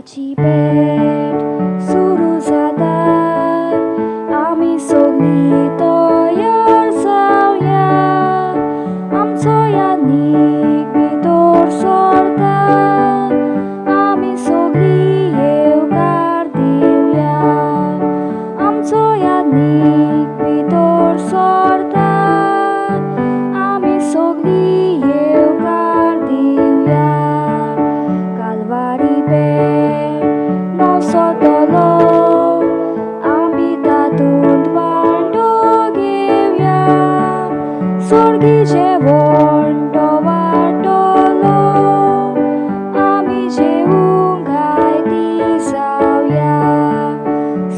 मिसाची भेट सुरू जाता, आमी सगळीं तयार जावया, आमचो यादनीक भितर सरता, आमी सगळीं येवकार दिवया, आमचो यादनीक भितर सरता, आमी सगळीं येवकार दिवया. कालवारी पेट नसतलो, आमी तातूंत वांटो घेवया, स्वर्गी जेवण तो वांटलो, आमी जेवूंक आयती जावया,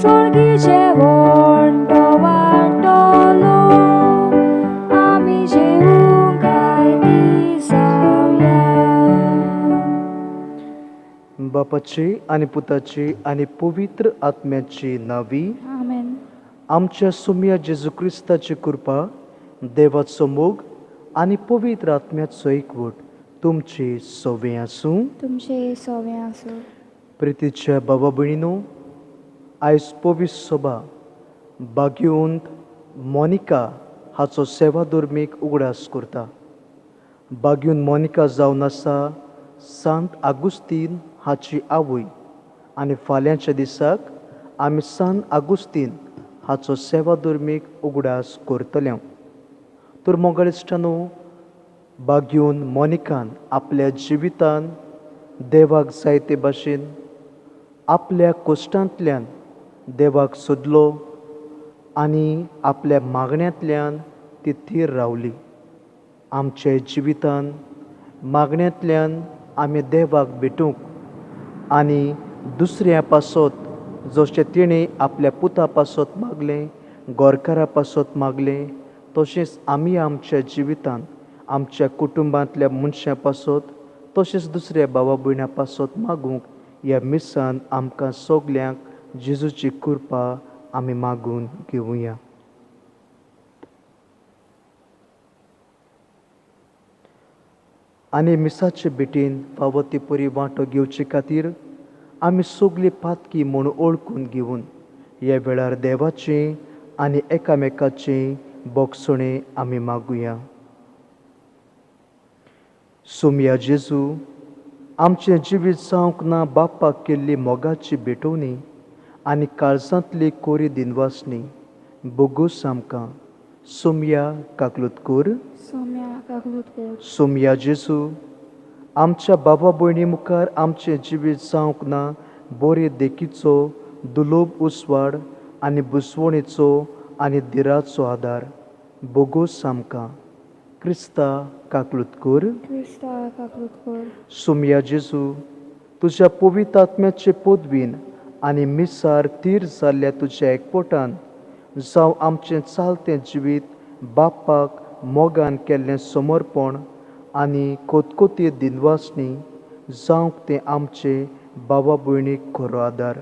स्वर्गी जेवण तो वांटलो, आमी जेवूंक आयती जावया. बापाची आनी पुताची आनी पवित्र आत्म्याची नावी. आमेन. आमच्या सुमया जेजू क्रिस्ताची कृपा, देवाचो मोग आनी पवित्र आत्म्याचो एकवट तुमची सोवे आसूं. तुमचे सोवे आसूं. प्रितीच्या बाबा भयणीनो, आयज पवित्र सभा बागयोंत मोनिका हाचो सेवा धर्मीक उगडास करता. बागयून मोनिका जावन आसा सांत आगुस्तीन हाची आवय आनी फाल्यांच्या दिसाक आमी सांत आगुस्तीन हाचो सेवा धर्मीक उगडास करतले. तर मोगाळ इश्टानो, बागयून मोनिकान आपल्या जिवितान देवाक जायते भाशेन आपल्या कश्टांतल्यान देवाक सोदलो आनी आपल्या मागण्यांतल्यान ती थीर रावली. आमच्या जिवितान मागण्यांतल्यान आमी देवाक भेटूंक आनी दुसऱ्या पासत, जशें तिणें आपल्या पुता पासत मागलें, गोरकारा पासत मागलें, तशेंच आमी आमच्या जिवितान आमच्या कुटुंबांतल्या मनशां पासत तशेंच दुसऱ्या भावा भयणां पासत मागूंक ह्या मिसान आमकां सगल्यांक जेजूची कृपा आमी मागून घेवया. आनी मिसाचे भेटीन फावो ती परी वांटो घेवचे खातीर आमी सगली पातकी म्हूण ओळखून घेवन ह्या वेळार देवाचे आनी एकामेकाचे बोगसणे आमी मागुया. सुमया जेजू, आमचें जिवीत जावंक ना बापाक केल्ली मोगाची भेटवणी आनी काळजांतली कोरी दिनवासणी बोगूस आमकां. सुमया काकलूत कर. सोम्या काकलूत कर. सुमया जेजू, आमच्या बाबा भयणी मुखार आमचें जिवीत जावंक ना बरे देखीचो दुलोब उसवाड आनी बुसवणेचो आनी दिराचो आदार बोगोस आमकां. क्रिस्ता काकलूत कर. क्रिस्ता काकलूत कर. सुमया जेजू, तुज्या पवित्र आत्म्याचे पदवीन आनी मिसार तीर जाल्ल्या तुज्या एकपोटान जावं आमचें चालतें जिवीत बापाक मोगान केल्लें समर्पण आनी कोतकोती दिनवासणी जावंक तें आमचे बाबा भयणीक खरो आदार.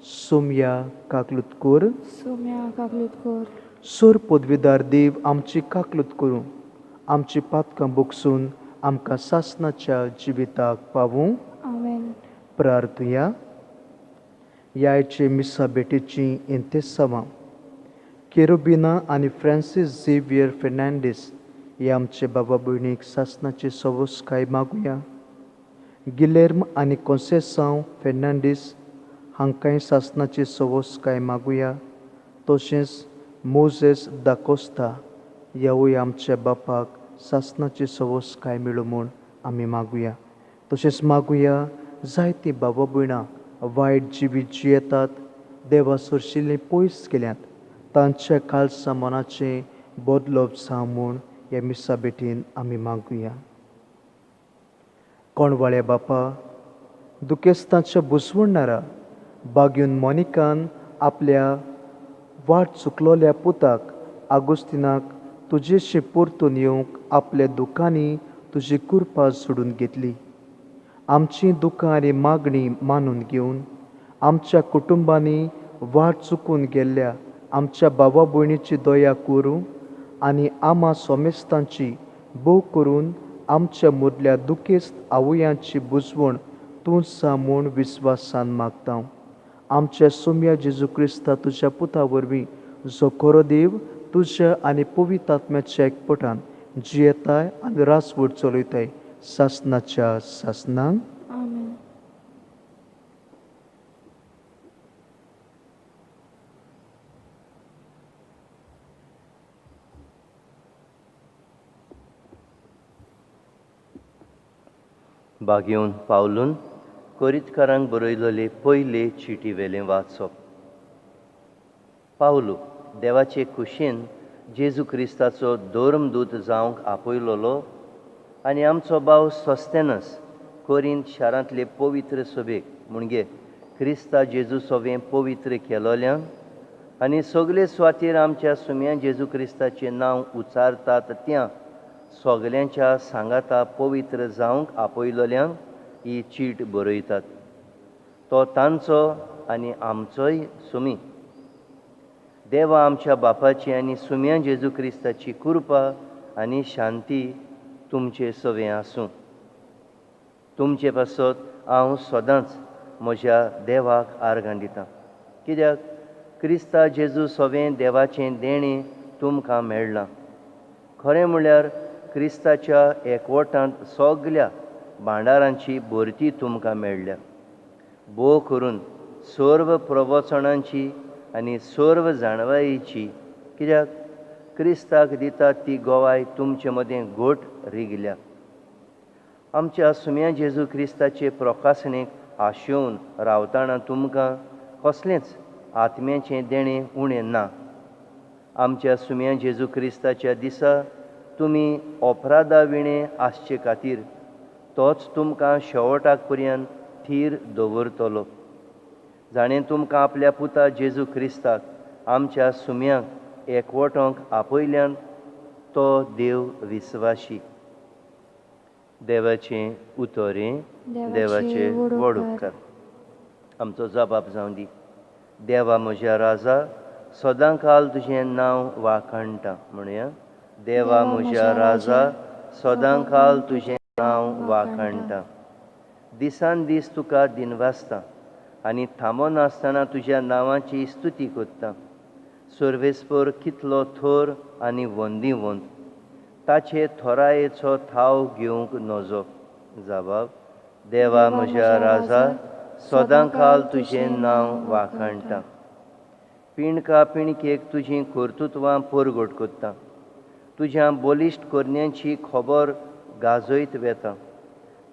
सुमया काकलूत कर. सोम्या काकलूत कर. सोर पदवीदार देव आमची काकलूत करूं, आमची पातकां बोगसून आमकां सासनाच्या जिविताक पावूं. आमेन. प्रार्थुया. ह्या मिसा भेटीची इंतेसांवां केरुबिना आनी फ्रांसीस झेवियर फेर्नांडीस हे आमचे बाबा भयणीक सासनाची सवसकाय मागुया. गिलेर्म आनी कोन्सेसांव फेर्नांडीस हांकांय सासनाची सवसकाय मागुया. तशेंच मोजेस दाकोस्ता ह्यावूय आमच्या बापाक सासनाची सवसकाय मेळूं म्हूण आमी मागुया. तशेंच मागुया जायतीं बाबा भयणां वायट जिवीत जियेतात, देवा सरशिल्लीं पयस केल्यात, तांच्या काळसा मनाचें बदलप जावं म्हूण ह्या मिसा भेटीन आमी मागुया. कोणवाळ्या बापा, दुखेस्तांच्या बुसवणणारा बागयून मोनिकान आपल्या वाट चुकलोल्या पुताक आगुस्तिनाक तुजेशी परतून येवंक आपल्या दुकांनी तुजी कृपा सोडून घेतली. आमची दुकां आनी मागणी मानून घेवन आमच्या कुटुंबांनी वाट चुकून गेल्ल्या आमच्या बाबा भयणीची दया करूं आनी आमा सोमेस्तांची भोव करून आमच्या मदल्या दुखेस्त आवयांची बुजवण तूंच जा म्हूण विस्वासान मागता. आमच्या सोम्या जेजू क्रिस्ता तुज्या पुता वरवीं, जो खरो देव तुज्या आनी पवित्र आत्म्याच्या एकपटान जियेताय आनी रासवट चलयताय सासनाच्या सासनांक. आमेन. बागेवन पावलून कोरितकारांक बरयलेले पयले चिटी वेलें वाचप. पावलू देवाचे कुशेन जेजू क्रिस्ताचो धर्मदूत जावंक आपयलोलो आनी आमचो भाव सोस्तेनस कोरींत शारांतले पवित्र सभेक, म्हणजे क्रिस्ता जेजू सवें पवित्र केलोल्यांक आनी सगळे सुवातेर आमच्या सुम्या जेजू क्रिस्ताचें नांव उचारतात त्या सगल्यांच्या सांगाता पवित्र जावंक आपयलोल्यांक ही चीट बरयतात. तो तांचो आनी आमचोय सुमी. देवा आमच्या बापाची आनी सुम्या जेजू क्रिस्ताची कृपा आनी शांती तुमचे सवें आसूं. तुमचे पासत हांव सदांच म्हज्या देवाक आर्गां दितां, कित्याक क्रिस्ता जेजू सवें देवाचें देणें तुमकां मेळ्ळां. खरें म्हळ्यार क्रिस्ताच्या एकवटांत सगल्या भांडारांची भरती तुमकां मेळ्ळ्या. भोव करून सर्व प्रवचनांची आनी सर्व जाणवायेची, कित्याक क्रिस्ताक दितात ती गोवाय तुमचे मदें घट रिगल्या. आमच्या सुम्या जेजू क्रिस्ताचे प्रकासणेक आशेवन रावतना तुमकां कसलेंच आत्म्याचें देणें उणें ना. आमच्या सुम्या जेजू क्रिस्ताच्या दिसा तुमी अपराधा विणें आसचे खातीर तोच तुमकां शेवटाक पर्यंत थीर दवरतलो, जाणें तुमकां आपल्या पुता जेजू क्रिस्ताक आमच्या सुम्यांक एकवटोंक आपयल्यान तो देव विस्वाशी. देवाचें उतरें देवाचे व्हड उपकार. आमचो जबाब जावं दी. देवा म्हज्या राजा, सदां काल तुजें नांव वाखाणटा. म्हणया, देवा म्हज्या राजा, सदां काल तुजें नांव वाखाणटा. दिसान दीस तुका दिनवासता आनी थांबनासतना तुज्या नांवाची स्तुती करता. सर्वेस्पर कितलो थोर आनी वंदीवंत, ताचे थोरायेचो थाव घेवंक नजो. जबाब, देवा म्हज्या राजा, सदां काल तुजें नांव वाखाणटा. पिणका पिणकेक तुजीं कर्तृत्वां परगट करता. तुज्या बलिश्ट करण्यांची खबर गाजयत वेता.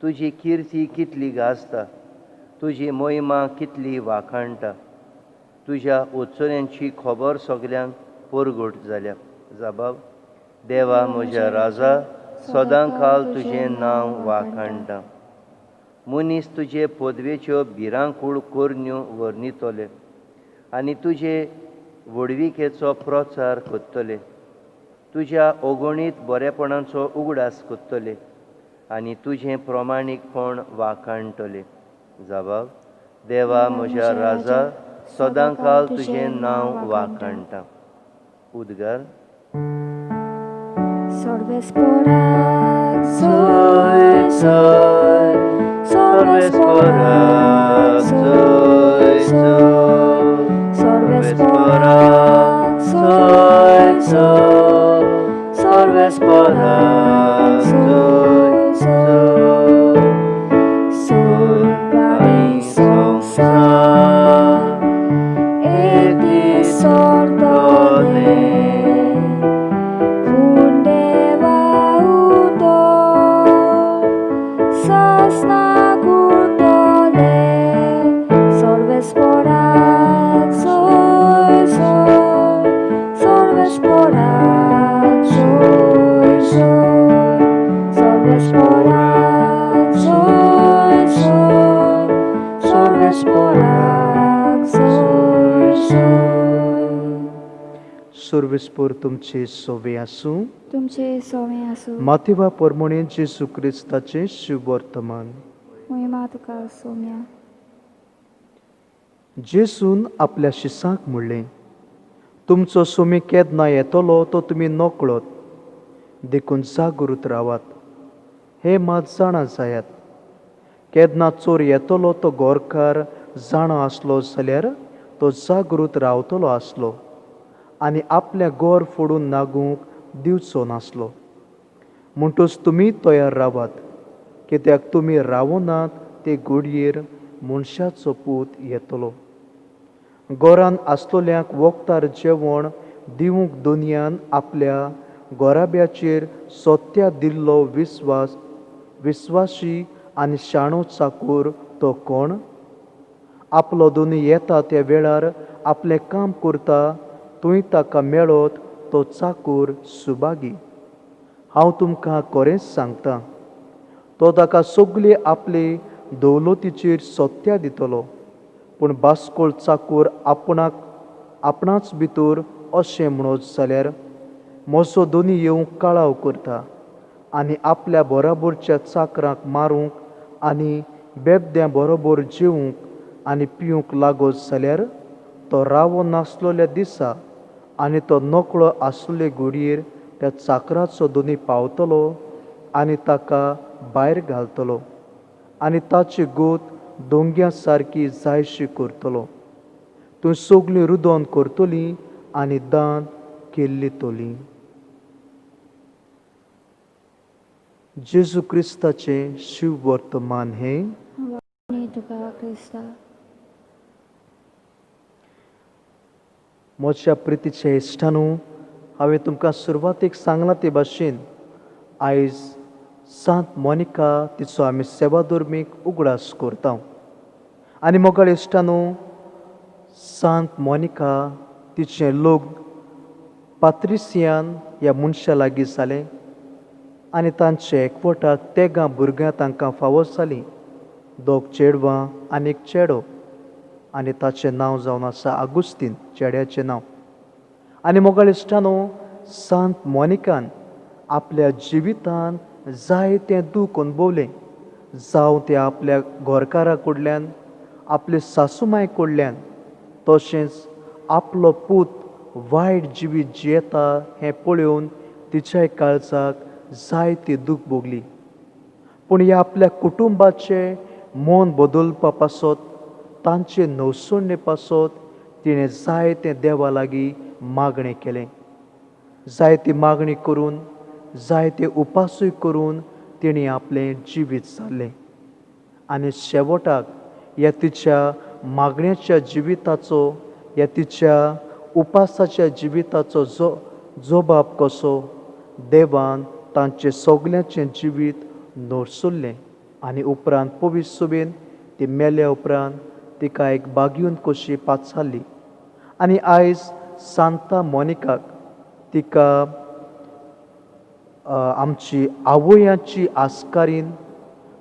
तुजी किर्ती कितली गाजता, तुजी महिमा कितली वाखाणटा. तुज्या उत्सऱ्यांची खबर सगल्यांक परगट जाल्या. जबाब, देवा म्हज्या राजा, सदां काल तुजें नांव वाखाणटा. मनीस तुजे पदवेच्यो भिरांकूळ करण्यो वर्णितले आनी तुजे व्हडविकेचो प्रचार करतले. तुज्या अगणीत बरेपणाचो उगडास करतले आनी तुजें प्रमाणीकपण वाखाणटले. जबाब, देवा म्हज्या राजा, सदां काल तुजें नांव वाखाणटा. उद्गार. सर्वेस्पराक जोय जोय, सर्वेस्पराक जोय जोय, सर्वेस्पराक जोय जोय, सर्वेस्पराक जोय जोय. सोर्गानी संवसार एक सोडतले, पूण देवा उतर सासणाक उरतले. सर्वेस्पराक जोय जोय, सर्वेस्पराक जोय जोय, सर्वेस्पराक जोय जोय, सर्वेस्पराक जोय जोय. सर्वेस्पर तुमचे सोवे आसूं. तुमचे सोवे आसूं. मातेवा परमणे जेजू क्रिस्ताचें शुभवर्तमान. महिमा तुका सोम्या. जेजून आपल्या शिसांक म्हणलें, तुमचो सोमी केन्ना येतलो तो तुमी नकळत, देखून जागृत रावात. हें मात जाणा जायात, केन्ना चोर येतलो तो गोरकार जाणा आसलो जाल्यार तो जागृत रावतलो आसलो आनी आपलें गोर फोडून नागूंक दिवचो नासलो. म्हणटच तुमी तयार रावात, कित्याक तुमी रावनात ते घडयेर मनशाचो पूत येतलो. घरान आसलोल्यांक वखदार जेवण दिवंक दुनियान आपल्या गोराब्याचेर सत्या दिल्लो विस्वास विस्वाशी आनी शाणो चाकूर तो कोण? आपलो दोनी येता त्या वेळार आपलें काम करता थंय ताका मेळत तो चाकूर सुभागी. हांव तुमकां खरेंच सांगता, तो ताका सगळे आपले दौलतीचेर सत्या दितलो. पूण बास्कोळ चाकूर आपणाक आपणाच भितर अशें म्हणत जाल्यार म्हजो दोनी येवंक कळाव करता आनी आपल्या बराबरच्या चाकरांक मारूंक आनी बेबद्यां बरोबर जेवंक आनी पिवंक लागत जाल्यार तो रावो नासलेल्या दिसा आनी तो नकळो आसले घडयेर त्या चाकराचो दोनी पावतलो आनी ताका भायर घालतलो आनी ताची गोत दोंग्या सारकी जायशी करतलो. तूं सगळीं रुदोन करतली आनी दांत केल्ली. जेजू क्रिस्ताचें शिववर्तमान हें. आनी तुका क्रिस्ता. म्हज्या प्रितीच्या इश्टानू, हांवें तुमकां सुरवातेक सांगलां ते भाशेन आयज सांत मोनिका तिचो आमी सेवा धर्मीक उगडास करता. आनी मोगाळ इश्टानू, सांत मोनिका तिचें लग्न पात्रिसियान ह्या मनशा लागीं जालें आनी तांचे एकवटाक तेगां भुरग्यां तांकां फावो जालीं, दोग चेडवां आनी एक चेडो, आनी ताचें नांव जावन आसा आगुस्तीन, चेड्याचें नांव. आनी मोगाळ इश्टानो, सांत मोनिकान आपल्या जिवितान जायतें दूख अणभवलें, जावं तें आपल्या घरकारा कडल्यान, आपले सासूमाय कडल्यान, तशेंच आपलो पूत वायट जिवीत जियेता हें पळोवन तिच्याय काळजाक जायती दूख भोगली. पूण ह्या आपल्या कुटुंबाचें मन बदलपा पासत, तांचे नवसणणे पासत तिणें जायतें देवा लागीं मागणें केलें. जायती मागणी करून, जायते उपासूय करून तिणें आपलें जिवीत सारलें. आनी शेवटाक ह्या तिच्या मागण्याच्या जिविताचो, ह्या तिच्या उपासाच्या जिविताचो जो जोबाब कसो देवान तांचें सगल्यांचें जिवीत नरसुल्लें. आनी उपरांत पवित्र सुबेन ती मेल्या उपरांत तिका एक बागयून कशी पाचारली. आनी आयज सांता मोनिकाक तिका आमची आवयांची आस्कारीन,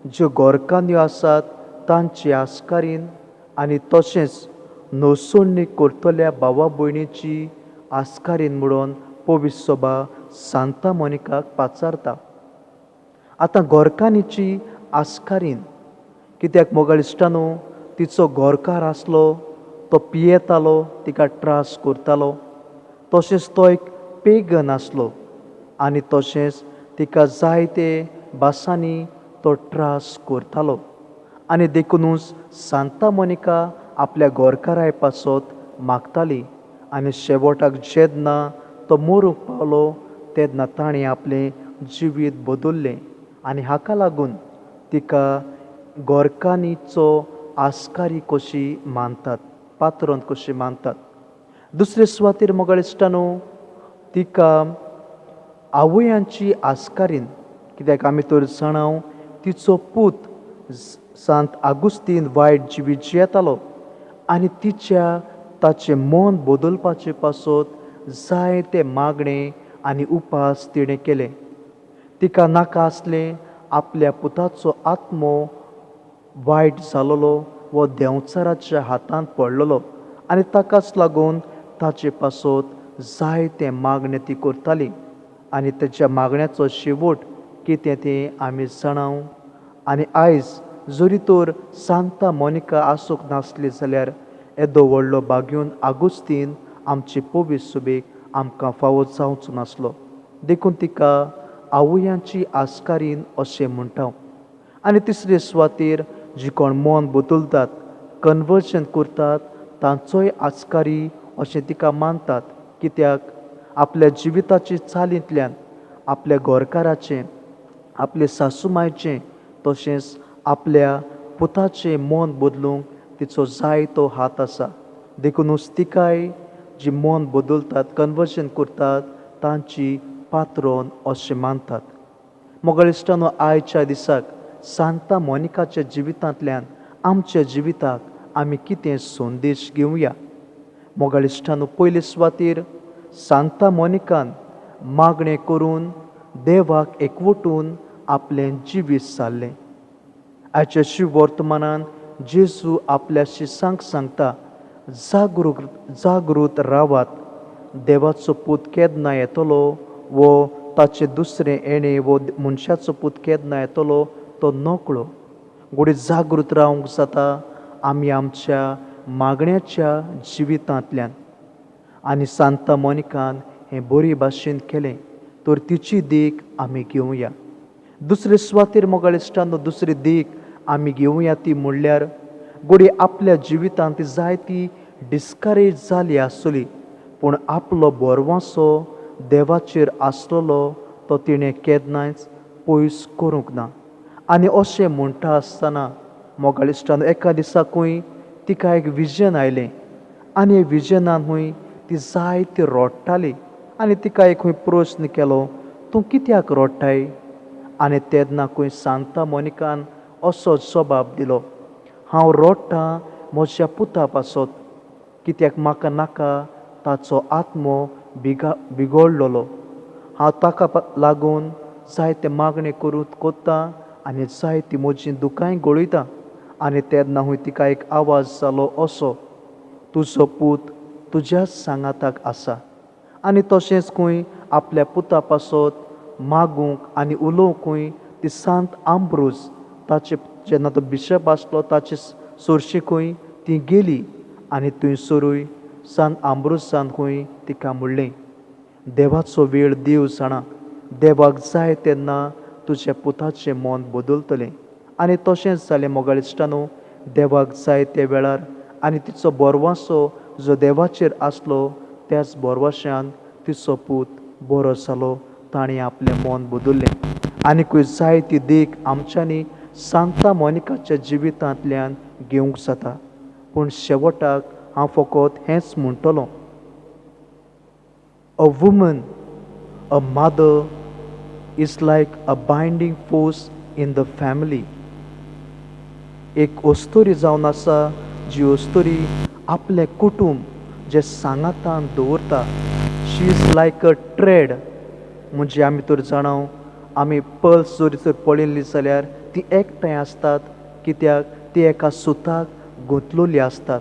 ज्यो गोरकान्यो आसात तांची आस्कारीन, आनी तशेंच नवसोडणी करतल्या भावा भयणीची आस्कारीन म्हणून पवित्र सभा सांता मोनिकाक पाचारता. आतां गोरकान्नीची आस्कारीन कित्याक मोगाळ इश्टानो, तिचो गोरकार आसलो तो पियेतालो, तिका त्रास करतालो, तशेंच तो एक पेगन आसलो आनी तशेंच तिका जायते भासांनी तो त्रास करतालो. आनी देखुनूच सांता मोनिका आपल्या गोरकाराय पासत मागताली. आनी शेवटाक जेन्ना तो मरूंक पावलो तेन्ना ताणें आपलें जिवीत बदल्लें आनी हाका लागून तिका गोरकानीचो आस्कारी कशी मानतात, पात्रोन कशी मानतात. दुसरे सुवातेर मोगाळ इश्टानो, तिका आवयांची आस्कारीन कित्याक आमी तर जाणाव तिचो पूत सांत आगुस्तीन वायट जिवीत जियेतालो आनी तिच्या ताचें मन बदलपाचे पासत जायते मागणें आनी उपास तिणें केले. तिका नाका आसलें आपल्या पुताचो आत्मो वायट जालोलो वो देंवचाराच्या हातांत पडलेलो आनी ताकाच लागून ताचे पासत जायते मागणें ती करताली. आनी ताच्या मागण्याचो शेवट कितें तें आमी जाणाव. आनी आयज जरी तर सांता मोनिका आसूंक नासली जाल्यार येदो व्हडलो बागयून आगुस्तीन आमचे पवित्र सुबेक आमकां फावो जावचो नासलो. देखून तिका आवयांची आस्कारीन अशें म्हणटा. आनी तिसरे सुवातेर जी कोण मन बदलतात, कन्वर्जन करतात तांचोय आजकारी अशें तिका मानतात. कित्याक आपल्या जिविताचे चालींतल्यान आपल्या घरकाराचें, आपले सासूमायचें तशेंच आपल्या पुताचें मन बदलूंक तिचो जायतो हात आसा. देखुनूच तिकाय जी मन बदलतात, कन्वर्जन करतात तांची पात्रोन अशें मानतात. मोगाळ इश्टांनो, आयच्या दिसाक सांता मोनिकाच्या जिवितांतल्यान आमच्या जिविताक आमी कितें संदेश घेवया. मोगाळ इश्टांनो, पयले सुवातेर सांता मोनिकान मागणें करून देवाक एकवटून आपलें जिवीत सारलें. आयच्या शिव वर्तमानान जेजू आपल्या शिसांक सांगता, जागृत जागृत रावात, देवाचो पूत केन्ना येतलो वो ताचें दुसरें येणें वो मनशाचो पूत केन्ना येतलो तो नकळो. घोडये जागृत रावंक जाता आमी आमच्या मागण्याच्या जिवितांतल्यान. आनी सांता मोनिकान हें बरी भाशेन केलें तर तिची देख आमी घेवया. दुसरे सुवातेर मोगाळ इश्टांनो, दुसरी देख आमी घेवया ती म्हणल्यार घडये आपल्या जिवितांत ती जायती डिस्करेज जाली आसतली, पूण आपलो बोरवांसो देवाचेर आसलेलो तो तिणें केन्नाच पयस करूंक ना. आनी अशें म्हणटा आसतना मोगाळ इश्टांनो, एका दिसाकूय तिका एक विजन आयलें आनी विजनान हूंय ती जायती रडटाली आनी तिका एक खंय प्रस्न केलो, तूं कित्याक रडटाय? आनी तेन्ना खंय सांता मोनिकान असो जबाब दिलो, हांव रडटां म्हज्या पुता पासत, कित्याक म्हाका नाका ताचो आत्मो बिगडलेलो. हांव ताका लागून जायते मागणें करून कोत्ता आनी जायती म्हजी दुकांय गळयता. आनी तेन्ना हूंय तिका एक आवाज जालो असो, तुजो पूत तुज्याच सांगाताक आसा. आनी तशेंच खंय आपल्या पुता पासत मागूंक आनी उलोवंकूय ती सांत आंब्रोज ताचे जेन्ना तो बिशप आसलो ताचे सोरशी खंय ती गेली आनी थंयसरूय सांत आंब्रोजान खंय तिका म्हणलें, देवाचो वेळ देव जाणा, देवाक जाय तेन्ना तुज्या पुताचें मन बदलतलें. आनी तशेंच जालें मोगाळ इश्टांनो, देवाक जाय त्या वेळार आनी तिचो बोरवासो जो देवाचेर आसलो त्याच बोरवाश्यान तिचो पूत बरो जालो, ताणें आपलें मन बदल्लें. आनीकूय जायती देख आमच्यांनी सांता मोनिकाच्या जिवितांतल्यान घेवंक जाता. पूण शेवटाक हांव फकत हेंच म्हणटलो, a woman, a mother is like a binding force in the family. एक अस्तोरी जावन आसा जी अस्तोरी आपलें कुटूंब जें सांगातान दवरता. She is like a thread. म्हणजे आमी तर जाणा, आमी पल्स जरी तर पळयल्ली जाल्यार ती एकठांय आसतात, कित्याक ती एका सुताक गुंतलेली आसतात.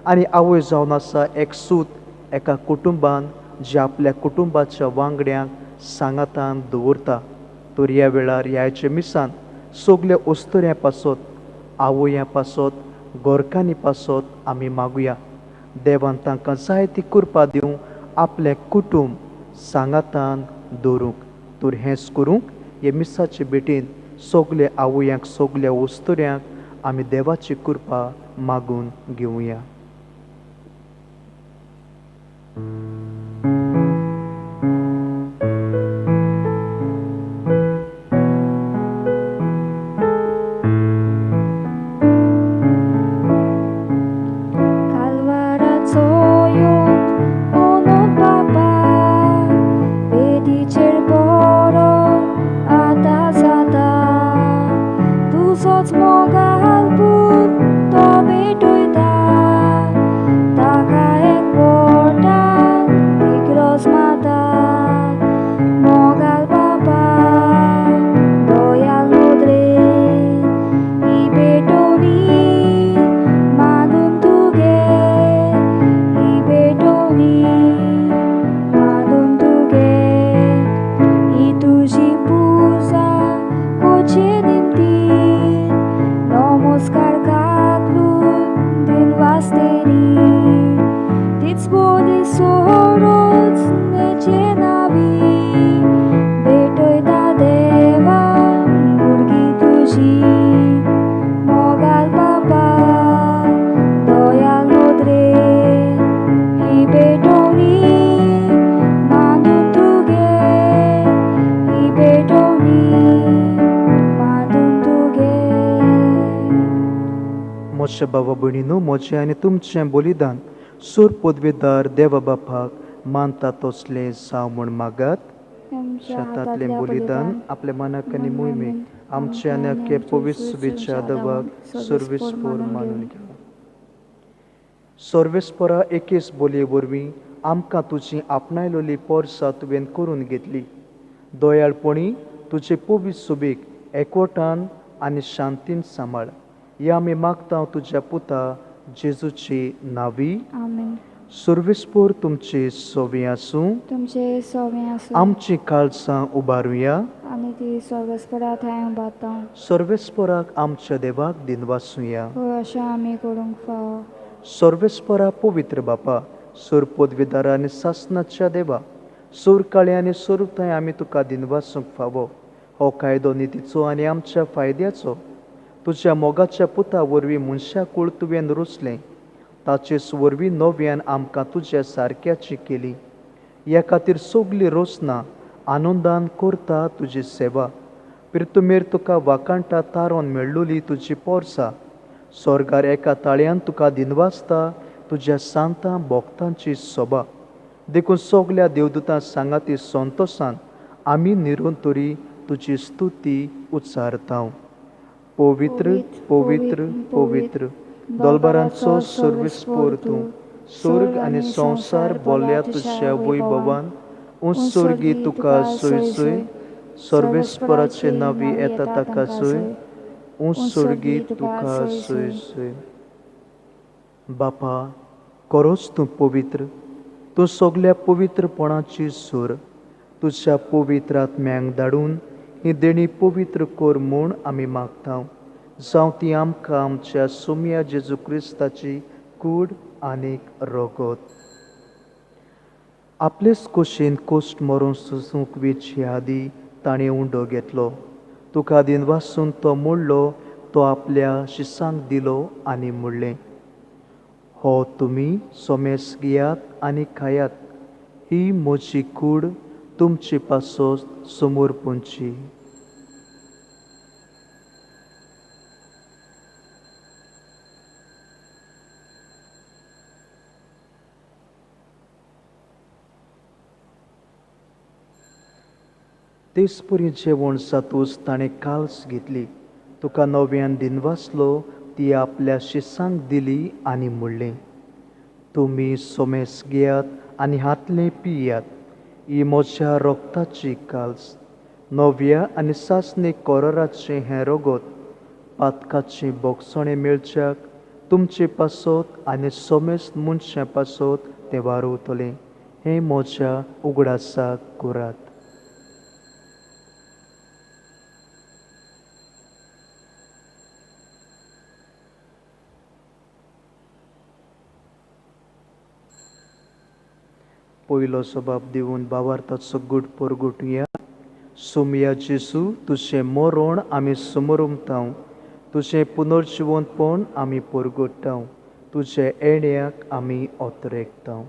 आनी आवय जावन आसा एक सूत एका कुटुंबान जे आपल्या कुटुंबाच्या वांगड्यांक सांगातान दवरता. तर ह्या वेळार ह्याच्या मिसान सगल्या अस्तुऱ्यां पासत, आवयां पासत, गोरकांनी पासत आमी मागुया, देवान तांकां जायती कृपा दिवं आपलें कुटूंब सांगातान दवरूंक. तर हेंच करूंक हे मिसाचे भेटेन सगल्या आवयांक, सगल्या अस्तुऱ्यांक आमी देवाची कृपा मागून घेवया. कालवाराचो येवन ओनोन बाबा वेदीचेर बरो आतां जाता, तुजोच मोगाल पूत तो भेटयता, ताका एक पोटान दिग्रोज माता. मोगाल बाबा दयाल नदरेन ही भेटवणी मानून तुगे, ही भेटवणी मानून तुगे, ही तुजी पुजा कोचे निमतीन. मोशे बाबा भयणीनू, म्हजें आनी तुमचें बलिदान सूर पदवेदार देवा बापाक मानता तसलें जावं म्हूण मागात. तुमच्या शेतांतलें हातांतल्या बलिदान आपल्या मनाक आनी मोहिमेक आमच्या आनी अख्खे पवित्र सुबेच्या देवाक सर्वेस्पोर मानून घेवं. सर्वेस्पोरा एकेच बोलये वरवीं आमकां तुजी आपणायलोली पोरसां तुवें करून घेतली. दयाळपणी तुजे पवित्र सुबेक एकवटान आनी शांतीन सांबाळ. ह्या आमी मागता तुज्या पुता जेजूची नावी. आमेन. सर्वेस्पोर तुमचे सोवे आसूं. तुमचे सोवे आसूं. आमची काळसां उबारुया. आनी ती सर्वेस्परा थंय उबारता. सर्वेस्पोराक आमच्या देवाक दिनवासुया. हय, अशें आमी करूंक फावो. सर्वेस्परा पवित्र बापा, सूर पदवीदारा आनी सासनाच्या देवा, सूर काळे आनी सुरताय आमी तुका दिनवासूंक फावो. हो कायदो नितीचो आनी आमच्या फायद्याचो. तुज्या मोगाच्या पुता वरवीं मनशाकूळ तुवें रचलें, ताचेच वरवीं नव्यान आमकां तुज्या सारक्याची केली. ह्या खातीर सगली रचना आनंदान करता तुजी सेवा. पिरतुमेर तुका वाकांटा तारोन मेळ्ळुली तुजी पोरसा स्वर्गार एका ताळ्यान तुका दिनवासता तुज्या सांतां भोक्तांची सोबा. देखून सगल्या देवदूतां सांगाती संतोसान आमी निरून तरी तुजी स्तुती उच्चारता. पवित्र पवित्र पवित्र दोलबारांचो सर्वेस्पोर तूं, स्वर्ग आनी संवसार बोल्ल्या तुज्या वैभवान. उत्सर्गी तुका सोय सोय, सर्वेस्पराचे नावी येता ताका सोय, उत्सर्गी तुका सोय सोय. बापा, खरोच तूं पवित्र, तूं सगल्या पवित्रपणाची सूर. तुज्या पवित्र आत्म्यांक धाडून ही देणी पवित्र कर म्हूण आमी मागता. जावं ती आमकां आमच्या सोम्या जेजू क्रिस्ताची कूड आनीक रगत. आपलेच कुशीन कोश्ट मरून सुसूंक वेचे आदी ताणें उंडो घेतलो. तुका दिनवासून तो मोडलो, तो आपल्या शिसांक दिलो आनी म्हणलें, हो तुमी सोमेस घेयात आनी खायात, ही म्हजी कूड तुमचे पासत समर्पणची. तेच परी जेवण जातूच ताणें काल्स घेतली, तुका नव्यान दिनवासलो, ती आपल्या शिसांक दिली आनी म्हणलें, तुमी सोमेस घेयात आनी हातलें पियात, ही म्हज्या रोगताची काल्स, नव्या आनी सासणी कोराराचें हें रगत पातकाचें बोगसणें मेळच्याक तुमचे पासत आनी सोमेस मनशां पासत तें वारवतलें. हें म्हज्या उगडासाक करात. पयलो सबाब दिवन बावार्थाचो गूट परगटुया. सोमया जेजू, तुजें मरण आमी समरुमतांव, तुजें पुनर्जिवंतपण आमी परगट्टांव, तुजे येण्याक आमी ओतरेकतांव.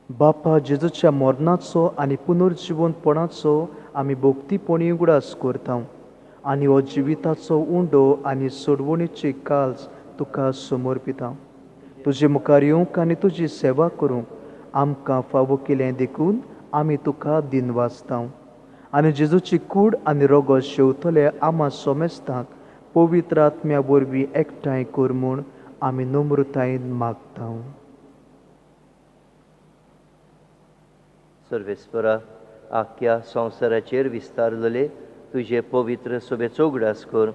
बापा, जेजूच्या मरणाचो आनी पुनर्जिवंतपणाचो आमी भक्तीपणी उगडास करतांव आनी हो जिविताचो उंडो आनी सोडवणीची काल्स तुका समर्पितांव. तुजे मुखार येवंक आनी तुजी सेवा करूंक आमकां फावो केलें देखून आमी तुका दिनवासतांव. आनी जेजूची कूड आनी रगत शेवतले आमा सोमेस्तांक पवित्र आत्म्या वरवीं एकठांय कर म्हूण आमी नम्रतायेन मागतांव. सर्वेस्परा, आख्या संवसाराचेर विस्तारलेले तुजे पवित्र सोबेचो उगडास कर.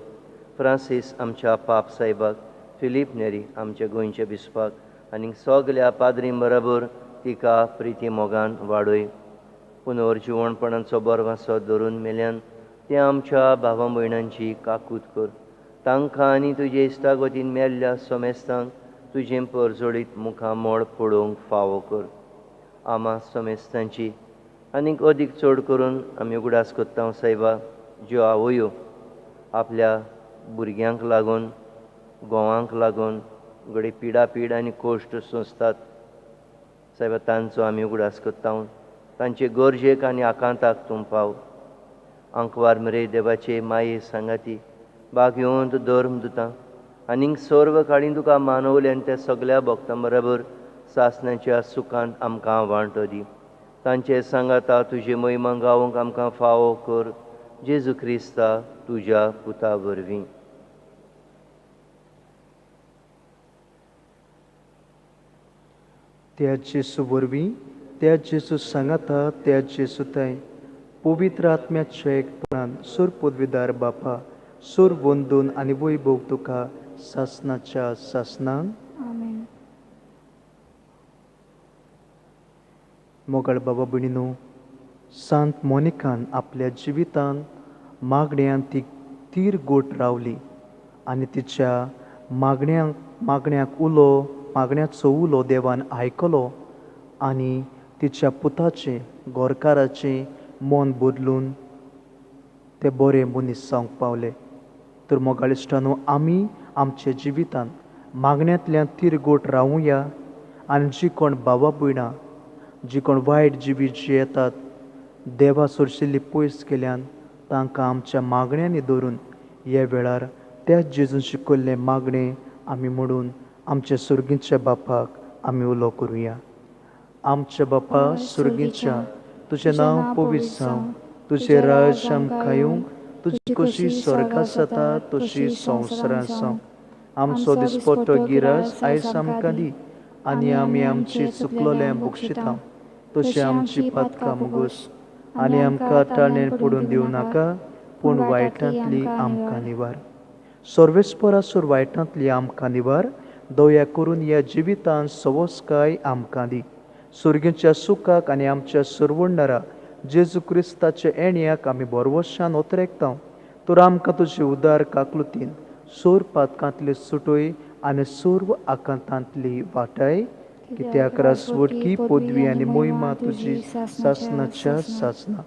फ्रांसीस आमच्या पाप साहेबाक, फिलीप नेरी आमच्या गोंयच्या बिस्पाक आनी सगल्या पाद्रीं बराबर तिका प्रिती मोगान वाडय. पुनर्जिवणपणाचो बरवासो धरून मेल्यान ते आमच्या भावा भयणांची काकूत कर. तांकां आनी तुजे इश्टागतीन मेल्ल्या सोमेस्तांक तुजें परजळीत मुखामळ पळोवंक फावो कर. आमा सोमेस्तांची आनीक अदीक चड करून आमी उगडास करता सायबा, ज्यो आवयो आपल्या भुरग्यांक लागून, घोवांक लागून घडये पिडा पीड आनी कोश्ट सोंसतात सायबा, तांचो आमी उगडास करता. तांचे गरजेक आनी आकांताक तूं पाव. आंकवार मरे देवाचे माये सांगाती बागयोंत धर्म दुतां आनीक सर्व काळीन तुका मानवले आनी त्या सगल्या भक्तां बरोबर सासण्याच्या सुखान आमकां वांटो दी. तांचे सांगाता तुजे महिमा गावंक आमकां फावो कर, जेजू क्रिस्ता तुज्या पुता वरवीं. त्या जेजू वरवीं, त्या जेजू सांगाता, त्या जेजू थंय पवित्र आत्म्याच्या एकपणान सूर पदवीदार बापा, सूर वंदून आनी वैभव तुका सासनाच्या सासनान. आमेन. मोगाळ बाबा भयणीनो, सांत मोनिकान आपल्या जिवितान मागण्यान ती तीर गोट रावली आनी तिच्या मागण्याक उलो, मागण्याचो उलो देवान आयकलो आनी तिच्या पुताचें, गोरकाराचें मन बदलून ते बरे मनीस जावंक पावले. तर मोगाळ इश्टानो, आमी आमच्या जिवितान मागण्यांतल्यान तीर गोट रावुया आनी जी कोण भावा भयणां, जी कोण वायट जिवीत जियेतात, देवा सोरशिल्ली पयस केल्यान तांकां आमच्या मागण्यांनी धरून ह्या वेळार त्याच जेजून शिकयल्लें मागणें आमी म्हणून आमच्या सुर्गीच्या बापाक आमी उलो करुया. आमच्या बापा सुर्गीच्या, तुजें नांव पवित्र जावं, तुजें राज्य आमकां येवं, तुजी कशी स्वर्गांत जाता तशी संवसारांत जावं. आमचो दिसपट्टो गिरास आयज आमकां दी आनी आमी आमची चुकलोल्या बक्षिता तशी आमची पातकां मुगोस आनी आमकां ताळेन पडून दिवं नाका, पूण वायटांतली आमकां निवार. सर्वेस्परासूर वायटांतली आमकां निवार. दया करून ह्या जिवितान सवस्काय आमकां दी. सुर्गीच्या सुखाक आनी आमच्या सरवणणारा जेजू क्रिस्ताच्या एणयाक आमी बरवशान ओतरेकता. तर आमकां तुजे उदार काकलुतीन सोर पातकांतली सुटय आनी सर्व आकांतांतली वाटाय. कित्याक रासवटकी पदवी आनी मोहिमा तुजी सासनाच्या सासना.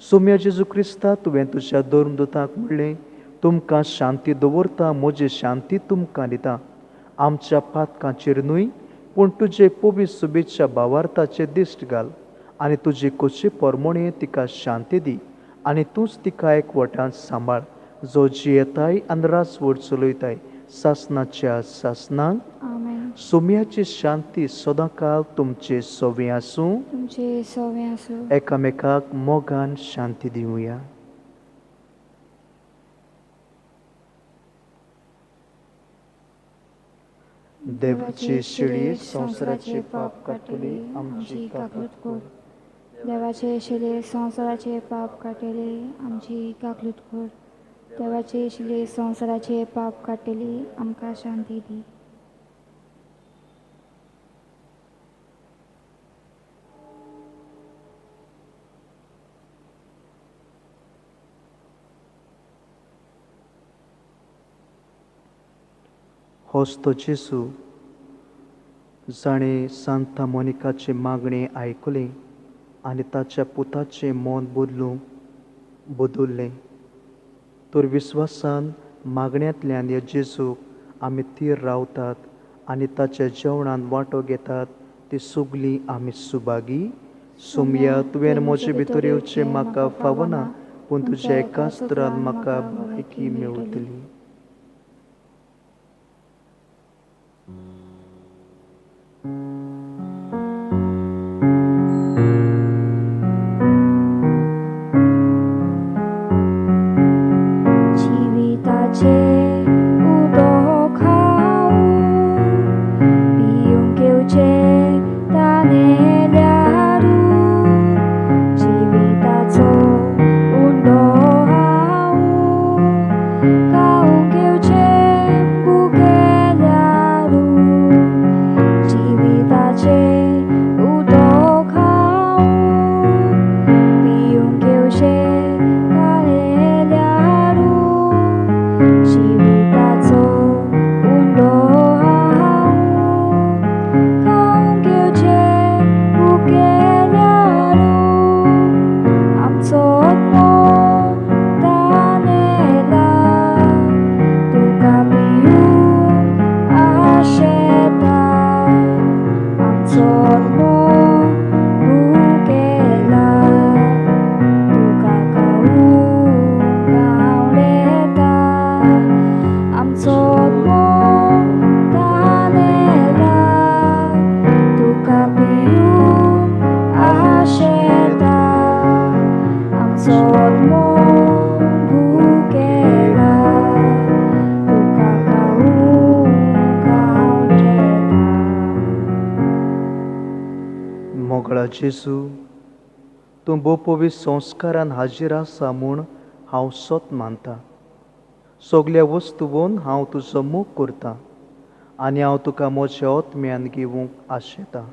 सोम्या जेजू क्रिस्ता, तुवें तुज्या धर्मदूतांक म्हणलें, तुमकां शांती दवरता, म्हजी शांती तुमकां दिता. आमच्या पातकांचेर न्हय, पूण तुजे पवित्र सुबेच्या भावार्थाचे दिश्ट घाल आनी तुजी खोशी परमणे तिका शांती दी आनी तूंच तिका एकवटान सांबाळ, जो जियेताय आनी रासवट चलयताय सासनाच्या सासनाक. आमेन. सोम्याची शांती सदांकाल तुमचे सोवे आसूं. तुमचे सोवे आसूं. एकामेकाक मोगान शांती दिवया. देवाची शिळी संवसाराचे पाप काडटली, आमची काकूट कर. देवाचे शिले संवसाराचे पाप काडटली, आमची काकलूट कर. देवाचे शिले संवसाराचे पाप काडटली, आमकां शांती दी. होच तो जेजू जाणें सांता मोनिकाचें मागणें आयकलें आनी ताच्या पुताचें मन बदलूंक बदल्लें. तर विस्वासान मागण्यांतल्यान ह्या जेजूक आमी तीर रावतात आनी ताच्या जेवणान वांटो घेतात ती सगळीं आमी सुभागी. सोमया, तुवें म्हजे भितर येवचें म्हाका फावना, पूण तुज्या एकाच उतरान म्हाका भलायकी मेळटली. जिविताचे उदक हांव पिवंक येवचें तानेल्यारू, जिविताचो उंडो हांव खावंक मोगाळा जेजू, तूं भोव संस्कारान हाजीर आसा म्हूण हांव सत मानता. सगल्या वस्तून हांव तुजो मोग करता आनी हांव तुका म्हज्या आत्म्यान घेवंक आशेता.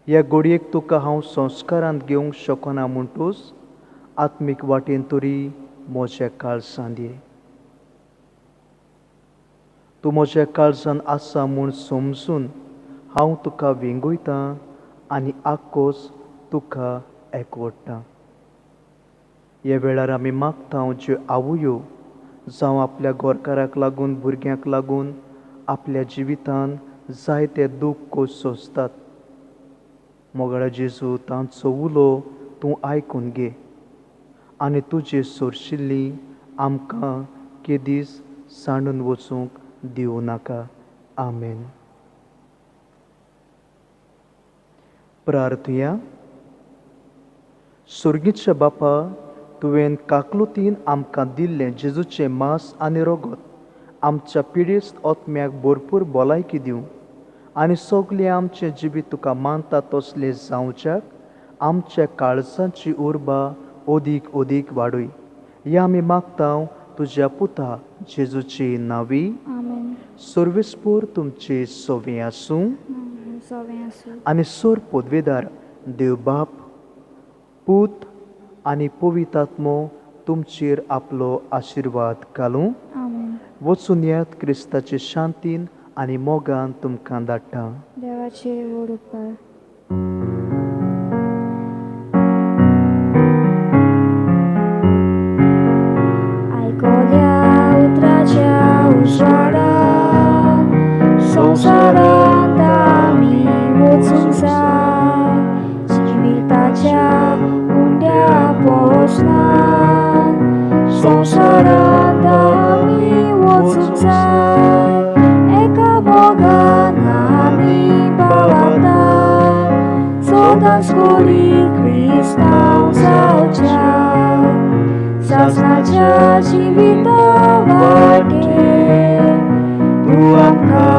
ह्या घडयेक तुका हांव संस्कारांत घेवंक शकना म्हणटूच आत्मीक वाटेन तरी म्हज्या काळजांत ये. तूं म्हज्या काळजान आसा म्हूण समजून हांव तुका वेंगयतां आनी आक्कोस तुका एकवडटा. ह्या वेळार आमी मागता ज्यो आवयो जावं आपल्या गोरकाराक लागून, भुरग्यांक लागून आपल्या जिवितान जायते दूख सोंसतात. मोगाळा जेजू, तांचो उलो तूं आयकून घे आनी तुजे सोरशिल्ली आमकां केदीस सांडून वचूंक दिवं नाका. आमेन. प्रार्थया. सुर्गीच्या बापा, तुवें काकलुतीन आमकां दिल्लें जेजूचें मांस आनी रगत आमच्या पिडेस्त आत्म्याक भरपूर भलायकी दिवं आनी सगळें आमचें जिवीत तुका मानता तसलें जावच्याक आमच्या काळजाची उर्बा अदीक अदीक वाडय. ह्या आमी मागता तुज्या पुता जेजूची नावी. सर्वेस्पोर तुमचे सोवे आसूं आनी सोर पदवेदार देव बाप, पूत आनी पवित्र तुमचेर आपलो आशिर्वाद घालूं. वचून येत क्रिस्ताचे शांतीन आनी मोगान तुमकां धाडटा. देवाचे व्हड उपकार. आयकल्या उतराच्या उजवाडान संवसारांत आमी वचूंक जाय. जिविताच्या उंड्या पोसनान संवसारांत आमी वचूंक जाय. एका मोगान आमी बाबाता सदांच कोरी क्रिस्तांव जावच्या सासणाच्या जिविता वाटेर तूं आमकां